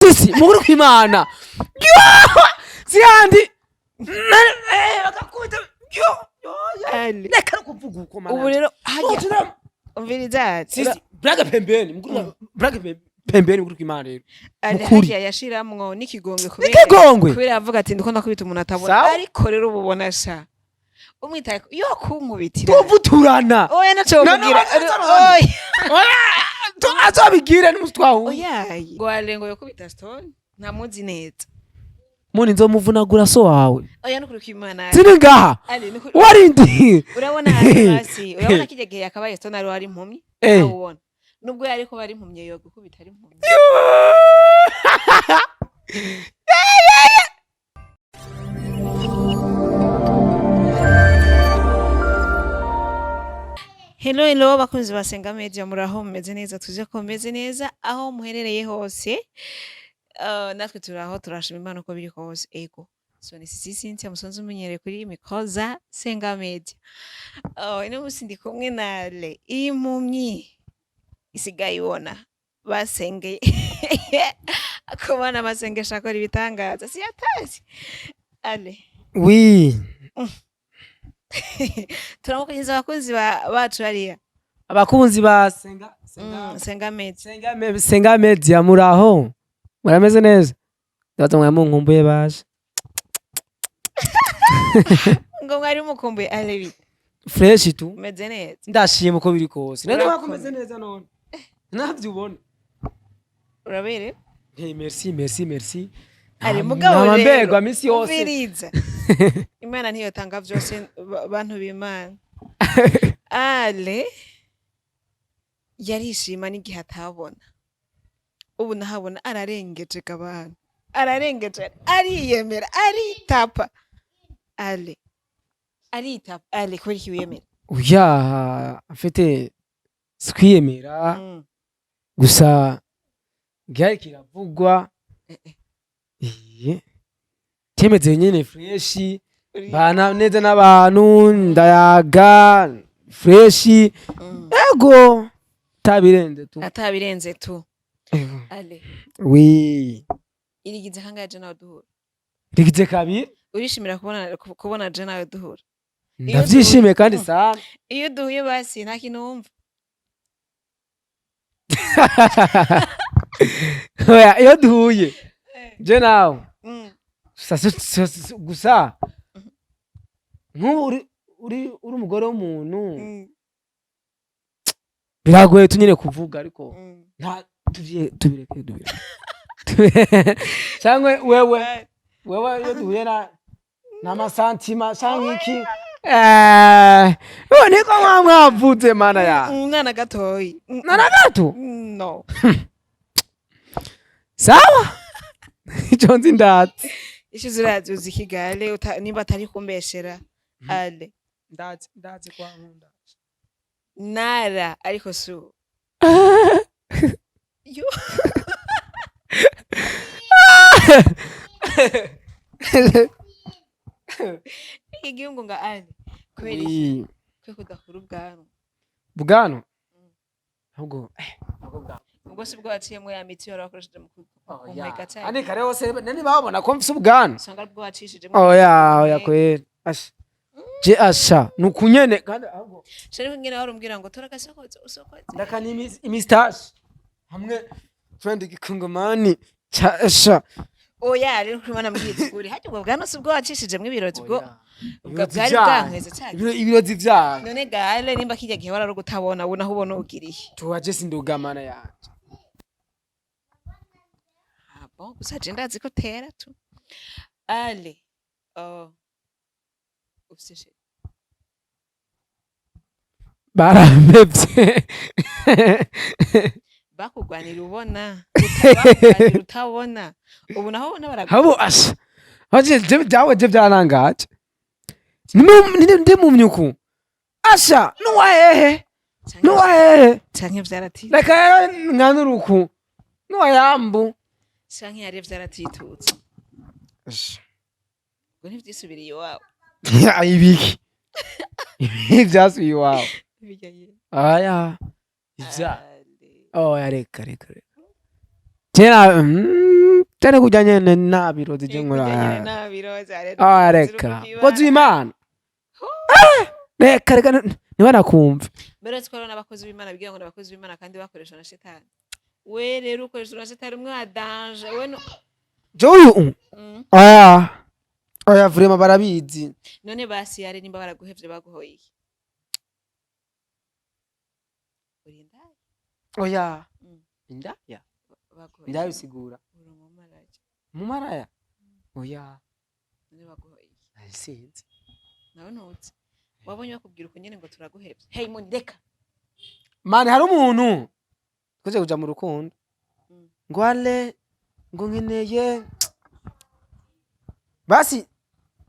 Sisi mukuru kw'Imana. Siyandi. Bakakubita. Yo. Reka no kuvuga uko mana. Ubu rero hajya umviriza. Sisi blague pembeni, mukuru blague pembeni, mukuru kw'Imana rero. Ari Mukuri. hajya yashiramwo n'ikigongwe kubera N'ikigongwe. Kubera avuga ati ndiko ndakubita umuntu atabona. Sawa. Ariko rero ubu ubona sha umwitaye yo kunkubitira. Tuvuturana. Oya, naco Na- mubwira. na- Oya. Azobigire n'umunsi twahuye. Oya, ngo arengo yo kubita stone ntamuzi neza. Muni nzomuvunagura so wawe. Oya, nukuri kw'Imana. Sini ngaha. Ali nukuri. Warindi. Urabona hasi, urabona kijya gihe yakabaye stone ari impumyi. Ubona nubwo yari kuba ari impumyi yo gukubita ari impumyi. Hello, hello bakunzi ba Senga Media, muraho, mumeze neza? Tuze ko mumeze neza aho muherereye hose. Natwe turaho, turashima Imana uko biri kose. Ego, so ni Sisi Cynthia musanzwe umenyereye kuri mikoro za Senga Media. Ino munsi ndi kumwe na Le impumyi isigaye ibona basengeye akubona amasengesho akora ibitangaza siyatazi Ale. Oui. Turamukurikiza abakunzi bacu hariya. Abakunzi ba Senga Senga Senga Media. Senga Senga Media, muraho. Murameze neza? Ndabaza mwe munkumbuye baje. Ngo mwari mukumbuye Ale bite? Fresh tu. Umeze neza? Ndashima uko biri kose. None Urakomeye. wakomeze neza none. Navyo ubona. Urabere. Hey, merci, merci, merci. Ari mugabo rero mbegwa misi yose. Umviriza, Imana ntiyotanga vyose bantu b'Imana. Ale yarishima n'igihe atabona, ubu nahabona ararengeje abantu, ararengeje, ariyemera, aritapa. Ale aritapa. Ale, kubera iki wiyemera? Oya, afite sikwiyemera. Gusa gihari kiravugwa. Iye. Cemeze nyene fresh. Bana neza n'abantu, ndayaga fresh. Ego tabirenze tu. Atabirenze tu. Ale, Oui. irigize kangahe je nawe duhura? Rigize kabiri. Urishimira kubona je nawe duhura? Ndavyishimiye kandi sana. Iyo duhuye basi nta kintu wumva? Oya, iyo duhuye je nawe gusa gusa nk'ubu uri umugore w'umuntu, biragoye tu nyine kuvuga, ariko nta tuvye tubireke tubireke. Cyangwa wewe iyo duhuye na n'amasantima cyangwa iki, eh niko mwavuze mana ya. Umwana gatoyi. Na gato. No. Sawa, ico nzi ndazi. Ishize urazi uzi Kigali nimba atari kumbeshera Ale. Ndazi, ndazi kwa nkunda. Nara ariko su yo. Igihugu nga Ale, kubera iki? Oui. Kwe kudakura ubwanwa? Bwanwa ahubwo Ubwo si bwo waciyemo ya miti wari wakoresheje mu kumwega cyane? Ane kare hose nani babona ko mfise ubwanwa. Usanga aribwo wacishijemo. Oya, oya kweri, asha je asha nukunyene kandi ahubwo. Shari ngene wari umbwira ngo tora agasokozo usokoze. Ndakana imistache hamwe friend gikongomani cha asha. Oya rero kuri mana mbwiye ukuri, hajya ubwo bwanwa si bwo wacishijemo ibirozi bwo ubwo Ibirozi bwari vyayo. bwankweze cyane. Ibirozi vyayo. None gale nimba kijya gihe warari gutabona, ubu naho ubona ugiriye? Tuwaje sindugamana yanje. Ah bon, gusa je ndazi ko tera tu ale. Oh, ufise chéri? Barambevye. Bakugwanira ubona, bakugwanira utabona, ubu naho ubona baragwa. Habo asha aje je byawe je byarangaje ndi mu myuku asha nuwahehe nuwahehe. Canke vyaratitutse. Reka rero nkanuruku nuwayambu. Canke yari vyaratitutse ubwo ntivyisubiriye iwabo. Ibiki ibyasubiye iwawe? Bijya ye. Aya ivya. Ale. Oya, reka reka reka kera. Cyane kujya nyene nabirozi je nkora. Ah, reka kozi Imana. Reka reka, niba nakumva. Mbere twari n'abakozi b'Imana bigira ngo ni abakozi b'Imana kandi bakoresha na shetani. We rero ukoresha na shetani umwe wa danger we no. Joyu. Oya oya, vraiment barabizi. None basi yari nimba baraguhevye baguhoye iki? Uri indaya? Oya. Indaya? Baguhoye Indaya iki? bisigura Uri umumaraya. Mumaraya? Oya. None baguhoye iki? Sinzi. Nawe ntuzi, wabonye bakubwira uko nyene ngo turaguhevye. Hey muni, reka. Mani, hari umuntu twese kuja mu rukundo ngo ale ngo nkeneye, basi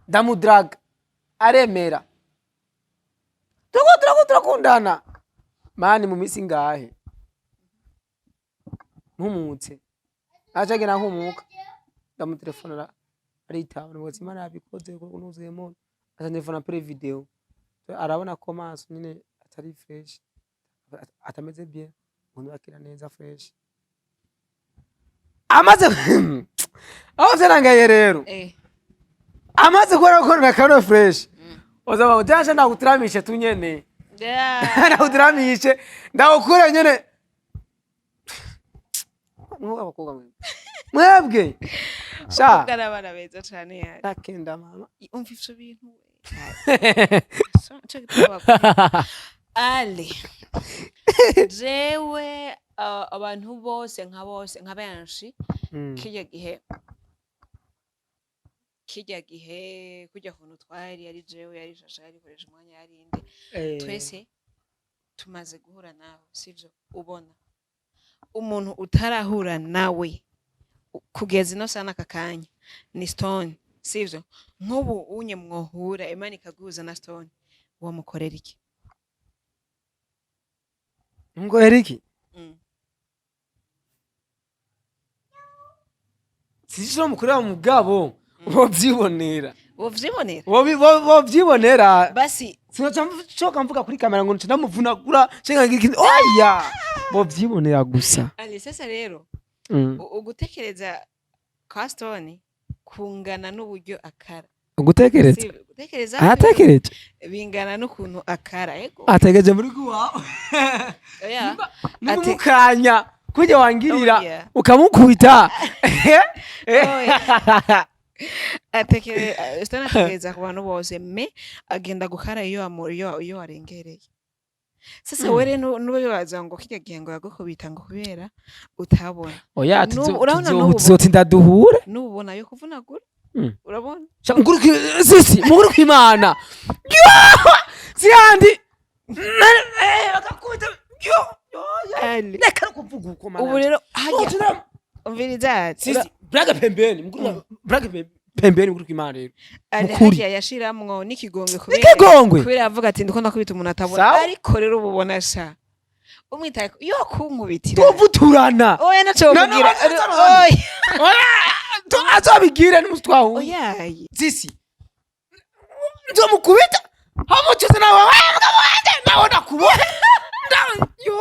ndamudraga aremera, turako turako turakundana. Mani, mu minsi ngahe ntumutse acagenda nkumuka, ndamutelefona aritaba ngo Imana yabikoze nuzuyemo, atantelefona pere video, arabona ko maso nyine atari fresh, atameze bien, umuntu akira neza fresh amaze aho vyarangaye rero. Amaze kubona ko nakano fresh, uzaba utasha ndakutiramishe tu nyene. Ndakutiramishe, ndakukura nyene. Mwebwe abakobwa mwe, mwebwe sha. Abakobwa n'abana beza cane yari. Ndakenda mama. Umva ivyo bintu we. So, nico gituma bakunda. Ale jewe abantu bose nka bose nka benshi kirya gihe kurya kuntu twari, yari jewe, yari Shasha, yari koresha umwanya, yari inde, twese tumaze guhura nawe, sivyo? Ubona umuntu utarahura nawe kugeza ino sana aka kanya ni Stone, sivyo? Nk'ubu unye mwohura, Imana ikaguhuza na Stone, wamukorera iki? Ngo Eriki? Sinzi mukureba mugabo wovyibonera. Wovyibonera. Wovyibonera. Basi. Sinoca coka mvuga kuri kamera ngo nce ndamuvunagura cenga ngira ikindi, oya, bovyibonera gusa. Ali, sasa rero ugutekereza kwa Stone kungana n'uburyo akara. Ugutekereza? Si, gutekereza Aratekereje. bingana n'ukuntu akara, ego. Ategereje muri kuwawe. Oya. Nimumukanya kujya wangirira Oya. ukamukubita. Oya. Stone atekereza ku bantu bose, me agenda gukara iyo iyo warengereye. Sasa we rero nube bibaza ngo kirya gihe ngo yagukubita ngo kubera utabona. Oya. Urabona n'ubu- Tuzotinda duhure. Nubona yo kuvunagura. Urabona. Sha, mukuru sisi mukuru kwimana siyandi bakakubita yo yo. Ali. Reka no kuvuga uko mana. Ubu rero hajya Ubu umviriza. Sisi braga pembeni, mukuru braga pembeni, mukuru kwimana rero. Ali, Mukuri. hajya yashiramwo n'ikigongwe kubera Ikigongwe. kubera avuga ati ndiko ndakubita umuntu atabona. Sawa. Ariko rero ubu ubona sha umwitaye yo kunkubitira. Tuvuturana. Oya, naco No, no, kugira. no, no, no. Oya. Azobigire n'umunsi twahuye. Oya. Sisi nzomukubita hamucuze nawe mugabo wanje nawe nakubona. Yo.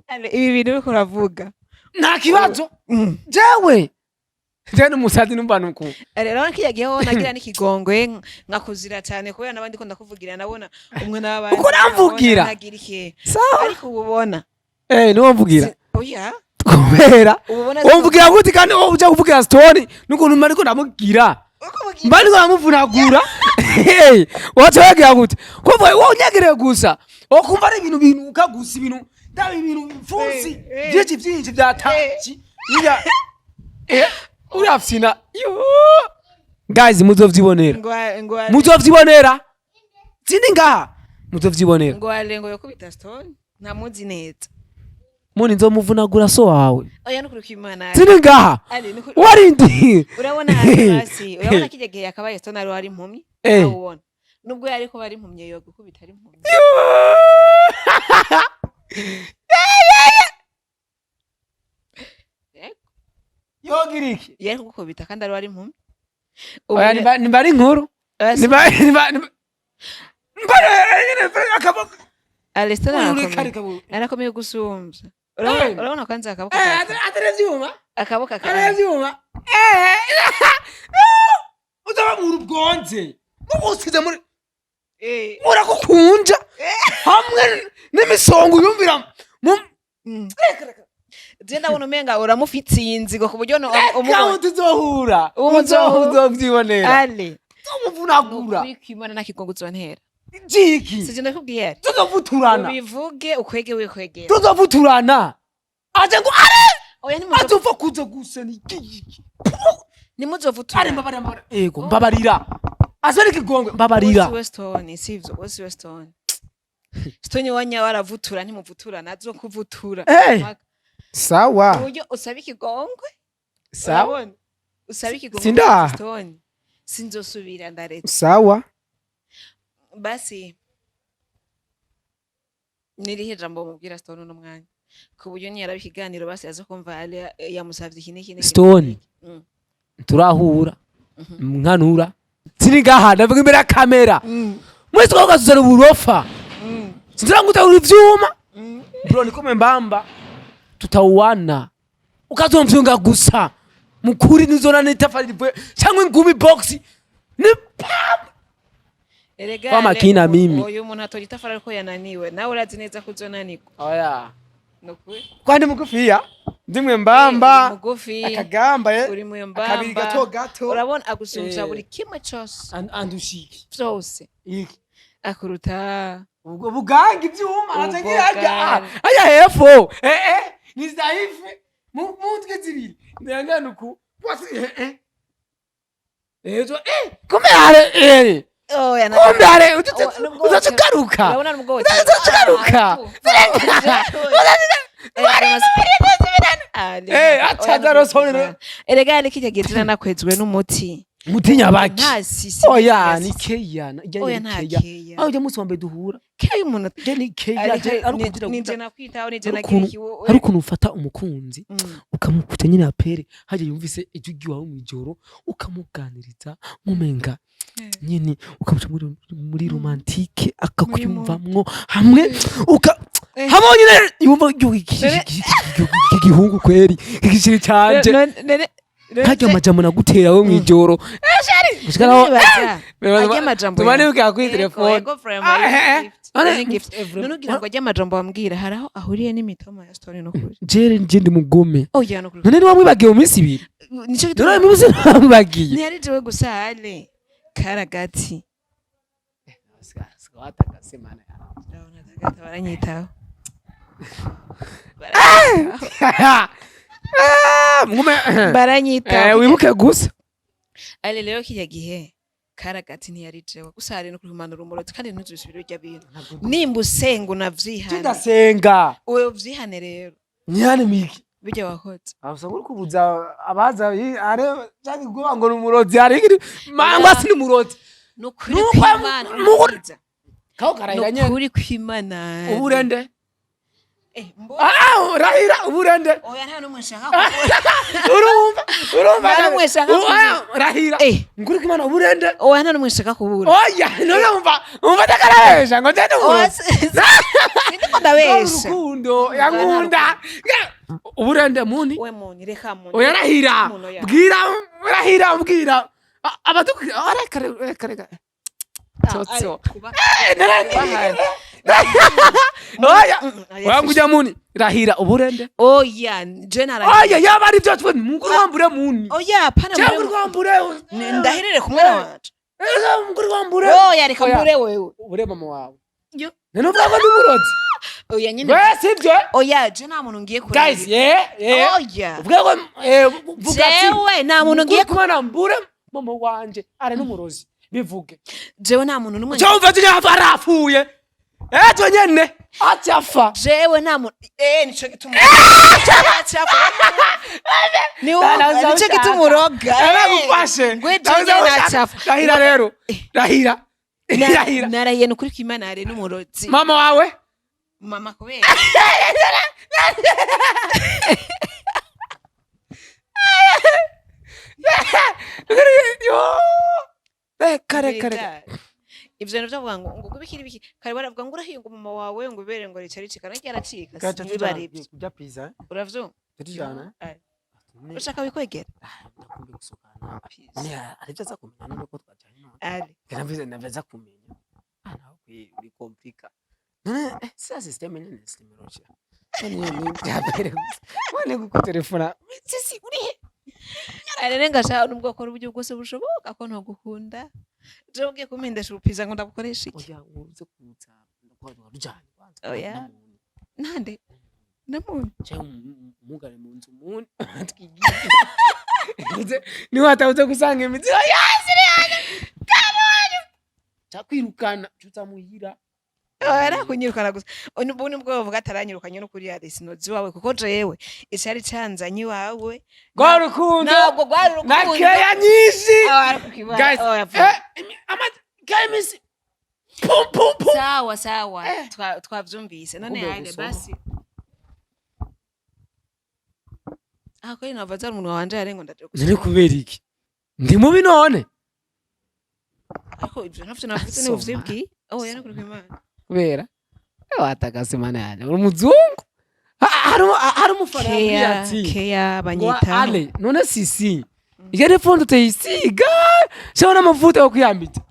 Ale, ibi bintu uriko uravuga. Nta kibazo, jewe jewe n'umusazi numva nuku. Ale, urabona kirya gihe wowe nagira n'ikigongwe nkakuzira cyane kubera n'abandi ko ndakuvugira, nabona umwe n'abandi. Uko uramvugira? Nagira iki? Sawa. Ariko ubu ubona Eh, niwo mvugira. Oya. Kubera ubu ubona. Womvugira gute kandi wowe uja kuvugira story n'ukuntu mba ariko ndamubwira? Uko ubugira. Mba ariko ndamuvunagura. Hey, waca wagira gute kuva wowe unyegereye gusa wokumva ari ibintu binuka gusa, ibintu ndaba ibintu bipfunsi. Eh, eh. Byinshi byinshi byataci iya urafyina. Yo guys, muzovyibonera. Ngo Muzovyibonera, sindi ngaha, muzovyibonera. Ngo ale ngo yakubita Stone ntamuzi neza. Muni nzomuvunagura so wawe. Oya, nukuri kw'Imana. Sindi ngaha. Ale, nukuri. Warindi. Urabona hasi, urabona kirya gihe yakabaye Stone ari impumyi. Nawe ubona nubwo yari kuba ari impumyi yo gukubita ari impumyi. Yego. Yogira iki? Yari kugukubita kandi ari impumyi. Oya, nimba ari inkuru. Oya, Nimba nyine akaboko. Ale, Stone Uri arakomeye. kari kabu. Arakomeye gusumvya. Urabona, Eh. urabona kwanza akaboko Eh, atari ivyuma, akaboko atari ka ivyuma. Uzaba ubwonze mugusize muri muragukunja hamwe n'imisongo yumvira mu Je ndabona umenga uramufitiye inzigo ku buryo Reka, umubonye tuzohura. Ubu muzohura. Uzovyibonera. Ale Tuzomuvunagura. nukuri kw'Imana nta kigongo uzontera. Jiki. Sije ndakubwiye ari Tuzovuturana. ubivuge ukwege wikwegera. Tuzovuturana aje ngo are Oya, ntimuzo azova kuza gusa ni iki? Ntimuzovuturana. Ari, mbabarira, mbabarira, ego, mbabarira, azore ikigongwe, mbabarira. Wose we Stone, sivyo? Wose we Stone, Stone wanya waravutura, ntimuvuturana, azokuvutura. Eh. Sawa. Uburyo usaba ikigongwe. Sawa. Urabona? Usaba ikigongwe. Sindaha. Stone, sinzosubira, ndaretse. Sawa. Basi nirihe jambo mubwira Stone uno mwanya ku buryo niyaraba ikiganiro basi aza kumva ale yamusavye iki n'iki n'iki? Stone, turahura nkanura siri ngaha, ndavuga imbere ya kamera. Mwese twakazuzana uburofa, sinzira ivyuma. Bro, niko mbamba tutauana, ukazomvyunga gusa mukuri nizona n'itafari rivuye cyangwa ingumi box ni pam. Erega Kwa Ale, makina mimi. Uyu muntu atora itafari ariko yananiwe, nawe urazi neza ko uzonanirwa. Oya. Nukuri. Kwandi mugufiya ndimwe mbamba. Uri mugufi. Akagamba Uri mwembamba. Akabiri gato gato. Urabona agusumvya Eh. buri kimwe cose. Andushiki Vyose. Iki? Akuruta Ubwo buganga ivyuma aratangira Ubwo ajya ajya hepfo, ni dhaifu mu ndwi zibiri ndangana uku bose, kumbe are Oya, kumbe are nubwo uzacugaruka. Urabona nubwo Uzacugaruka. Acaza rosonero. Erega ale kirya gihe nakwezwe n'umuti. Mutinya baki? Nta sisi. Oya, nta ni sisi. keya ijya. Oya, Ni nta keya. keya. Aho ujya munsi wa mbere duhura. Keya umuntu Ijya ni keya. Ariko ari ukugira nije nakwitaho, nije hari nagira ukuntu iki hari ukuntu ufata umukunzi, ukamukuta nyine apere hajya yumvise ijwi ry'iwawe mw'ijoro, ukamuganiriza nkumenga nyine ukamuca muri romantique, akakwiyumvamwo hamwe uka hamwe nyine yumva iki gihungu kweri igiciro canje, nkarya amajambo nagutera we mw'ijoro gushika naho Arya amajambo tumane yawe. bukira kuri Ego, telefone. ego, vraiment, Ah, iyo gift, iyo gift. Vraiment. None ugira ngo arya amajambo wambwira hari aho ahuriye n'imitoma ya Stone? Nukuri. Jere nje ndi mugome. Oya, nukuri. None niwamwibagiye mu minsi 2? Nico gituma None mu minsi ntiwamwibagiye? Ntiyari jewe gusa, ale karagati. Urabona agati baranyitaho. Ah, mugume. Baranyitaho. Wibuke gusa. Ale rero kirya gihe karagati ntiyari jewe gusa, hari no kumanura umurozi kandi ntuzubisubire urya bintu. Nimba usenga unavyihane. Ndasenga. Wewe uvyihane rero. Nyane miki? Bijya wakoze. Usanga uri kubuza abaza are cyangwa kuvuga ngo ni umurozi, hari mangwa si ni umurozi. Nukuri Nuko kw'Imana. Umviriza. Kaho karahira nyene. Nukuri kw'Imana. Uburende. Eh, Ah, rahira uburende. Oya, nta n'umwe nshaka kubura. Urumva, urumva. Nta n'umwe nshaka Ah, rahira. Eh. Nguri kw'Imana uburende. Oya, nta n'umwe nshaka kubura. Oya, none umva atakarabesha ngo nje Oya, n'umurozi. sindiko ndabesha. Urukundo yankunda uburende muni. We muni, reka muni. Oya, rahira. Muno ya. Bwira, rahira, bwira abadukurira, reka reka reka. Ah, Tsotso. ale, kuba- Oya. Oya. Oya, nguja muni, rahira uburende. Oya, je narahiye. Oya, yaba ari byo twe mukuru wambure muni. Oya, pana. Cyangwa uri wambure. Ndaherere ku mwana wanje. Mukuru wambure. Oya, reka Oya. mbure wewe. Ubure mama wawe. Yo. None uvuga ngo ndi umurozi? Oya nyine. We sibyo? Oya, je nta muntu ngiye kurahira. Guys, yeah. Oya. Uvuga ngo vuga ati Jewe nta muntu ngiye kumana mbure mama wanje ara n'umurozi, bivuge. Jewe nta muntu n'umwe. Cyumva tunya arapfuye ejo nyene acafa. Jewe nta muntu, nico gituma acafa. Ni nico gituma uroga. Aragufashe. Ngwe je nyene acafa. Rahira rero, rahira, rahira. Narahiye nukuri kw'Imana hari n'umurozi. Mama wawe. Mama kubera Yo. Reka reka reka. Ivyo bintu vyo kuvuga ngo biki biki kare, baravuga ngo urahiye, ngo mama wawe ngo ibere ngo rica ricika, naryo yaracika. Gaca. Niba ari ivyo. Kurya pizza. Uravyumva? Tujana. Eh. Ushaka wikwegera? Ndakumbuye gusohokana. None hari ibyo aza kumenya none ko twajyanye none? Ali. Navyo navyo aza kumenya. Ah, nawe uri compliqué. None sa système nyene, système rocha. None ni byapere gusa. None kuko telefona. Sisi uri he? Ari rero ngasha nubwo akora uburyo bwose bushoboka ko ntogukunda, jewe ugiye kumpendesha urupiza ngo ndabukoresha iki? Oya, uze kuza ndakwa rujanye kwanza. Oya. Nande namuntu. Cyangwa umugare mu nzu umuntu twigiye. Niwe atabuze gusanga imizi yasire yanjye. Cyakwirukana cutamuhira. Arakunyirukana gusa ubu nibwo bavuga ataranyirukanye no kuri yari sinozi iwawe, kuko jewe icari canzanye iwawe Rwa rukundo. Ntabwo rwari Na urukundo. keya nyinshi. Guys, Guys, kaya imisi pum pum pum. Sawa sawa, twavyumvise none. Ukumbuye Yale gusoma. basi aha kweli nava zari umunwa wanje yarengo ndaje Nari gusoma. kubera iki ndi mubi none? Ariko ivyo ntavyo navuze ni Soma. uvyibwiye, oh yana kuri kwimana. Kubera watagase mana yanjye uri umuzungu. Hari umufana yambwiye Keya ati keya ngo banyitaho. Ale none sisi iyo telefone tutayisiga shobora n'amavuta yo kwiyambika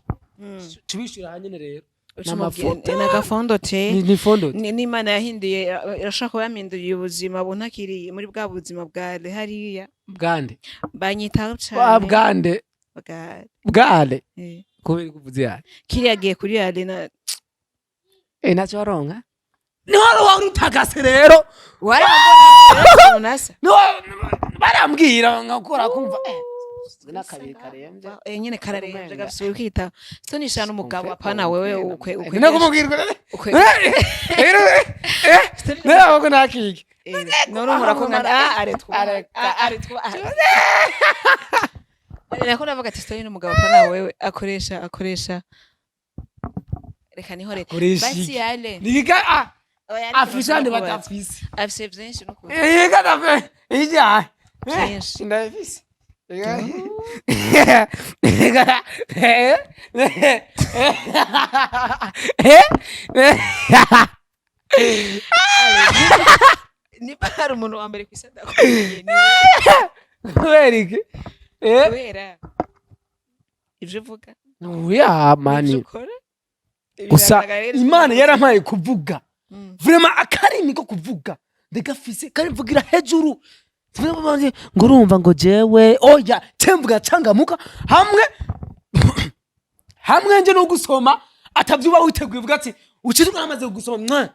tubishura hanyine rero. N'amavuta. N'agafondo te. Ni fondo. N'Imana yahinduye, irashobora kuba yampinduriye ubuzima, ubu ntakiri muri bwa buzima bwa hariya. Bwande? Banyitaho Wa cane. bwande? Bwa Bwale? Eh. Kubera kuvuze yani? Kiriya gihe kuri arena. Eh, ntacyo waronka, niho wari utagase rero. Nasa. Niho barambwira nkakora kumva n'akabiri karembye. Eh, nyene kararembye. Umenga. Gafise ukita sitonisha n'umugabo, apana wewe ukwe ukwe. No kumubwirwa. Ukwe. Rero rero ahubwo nakiki. None murakundana, ah are twa. Areka. Ah are twa. Nako navuga ati sitoni n'umugabo, apana wewe akoresha reka niho reka. Akoresha Basi iki? yale. Niga ah. Oya, ariko Afise andi bashobora kubaza. badafise. Afise vyinshi n'ukuri. Yiga dafe ija. Vyinshi. Ndabifise. Niba hari umuntu wa mbere kw'isi adakomeye ni Kubera iki? kubera ivyo uvuga, Oya ivyo mani. ukora. Gusa Biragaragara rero. Imana yarampaye kuvuga. Vraiment akarimi ko kuvuga ndagafise, kandi mvugira hejuru. Ngo urumva ngo jewe oya temvuga cangamuka hamwe hamwe nje no gusoma atavyuba witeguye, uvuga ati ucitwa namaze gusoma mwa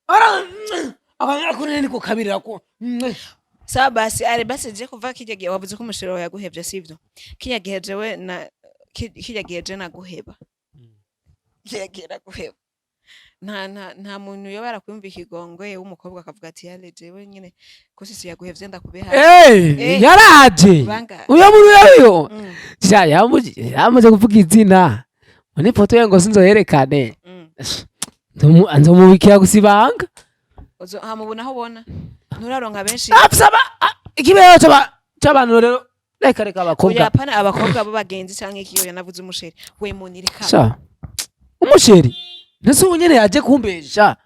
ara akora niko kabirira ko mwa. Sawa basi are basi, je kuva kirya gihe wavuze ko umushero wawe yaguhevye, sivyo? Kirya gihe jewe na kirya gihe je naguheba, kirya gihe naguheba, nta muntu yoba yarakwumva ikigongwe w'umukobwa akavuga ati yale jewe nyene ko sisi yaguhevye ndakube hafi. Eh, yaraje. Banga. Uyo muntu yayo. Sha yamaze kuvuga izina muri foto ye ngo sinzoyerekane. Nzomubikira gusa ibanga. Uzo hamubona aho ubona nturaronka benshi. Afisaba ikibeho c'abantu rero, reka reka Oya. Abakobwa. Apana abakobwa b'abagenzi canke iki, oya navuze umusheri we munireka. Sha umusheri ntese ubu nyene yaje kumbesha.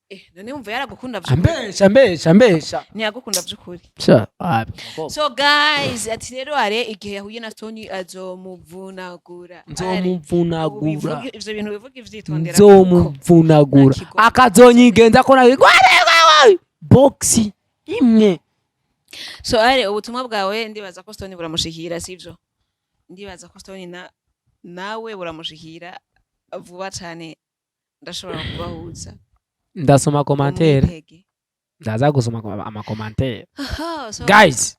Eh, none wumva yaragukunda vy'ukuri? Ambesha, ambesha, ambesha. Ntiyagukunda vy'ukuri. Sha ah. So guys, ati rero are igihe yahuye na Tony azomuvunagura. Nzomuvunagura. Ivyo bintu bivuga ivyitondera. Nzomuvunagura. Nta kigo. Akazonyigenza ko nawe boxi imwe. So are ubutumwa bwawe ndibaza ko Stone buramushikira, sivyo? Ndibaza ko Stone na nawe buramushikira vuba cane, ndashobora kubahuza. Ndasoma commentaire. Umwitege. Ndaza gusoma amacommentaire. Aha, so Guys.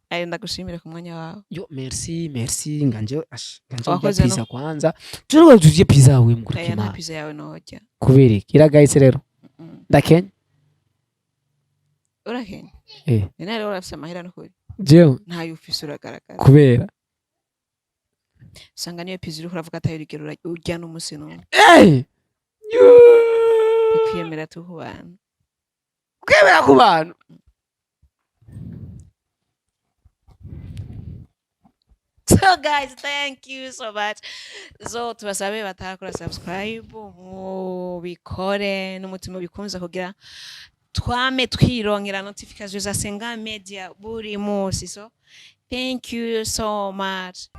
Ayo ndagushimira ku mwanya wawe. Yo merci, merci nganje ash nganje urya Wakoze no? pizza kwanza, turiko turye pizza we Aya nta mkurikima. pizza yawe norya. Kubera iki? Iragayitse rero. Ndakenya. Urakenya? Eh. Ni rero urafise amahera n'ukuri. Jewe? Ntayo ufise uragaragara. Kubera? Usanga niyo pizza uriko uravuga atayo urigera urya n'umusi n'umwe. Eh Ukwiyemera tu ku bantu. Kwemera ku bantu. So guys, thank you so much. So tubasabe batarakora subscribe, mubikore n'umutima bikunze kugira twame twironkera notification za Senga Media buri munsi. So thank you so much.